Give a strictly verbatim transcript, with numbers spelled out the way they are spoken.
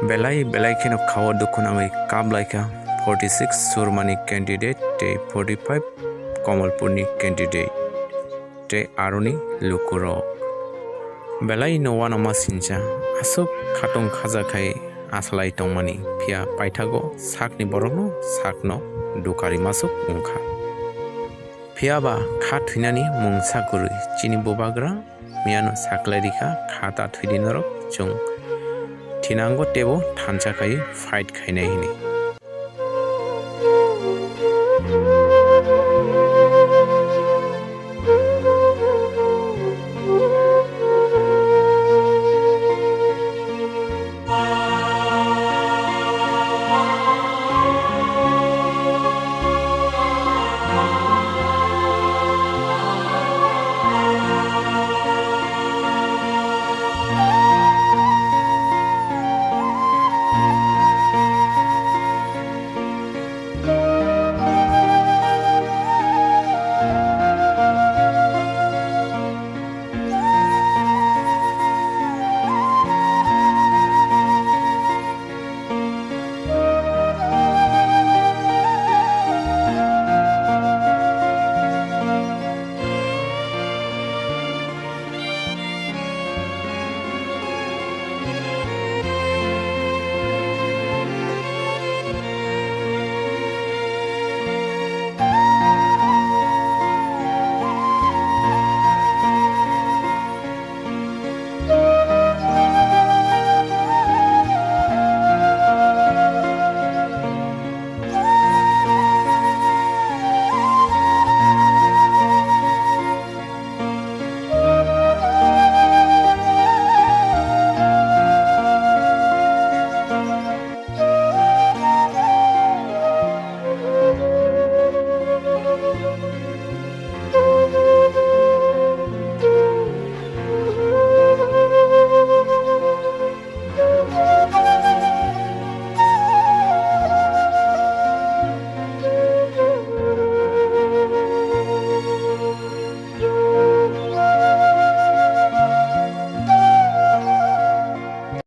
Belai belai kheno khao dukhu nangwi kap lai kha forty six Surmani candidate tei forty five Kamalpurni candidate tei aroni lukurok. Belai no uanama sincha, aswk khatung khaja khai asalai tongmani, phiya paithago sakni borokno sakno dukari masuk wngkha. Phiya ba kha thwinani mungsa kwrwi chini bubagra miyano saklai rikha, kha ta thwidi norok, chwng thinango teibo thansa khai fight khainai hwnwi.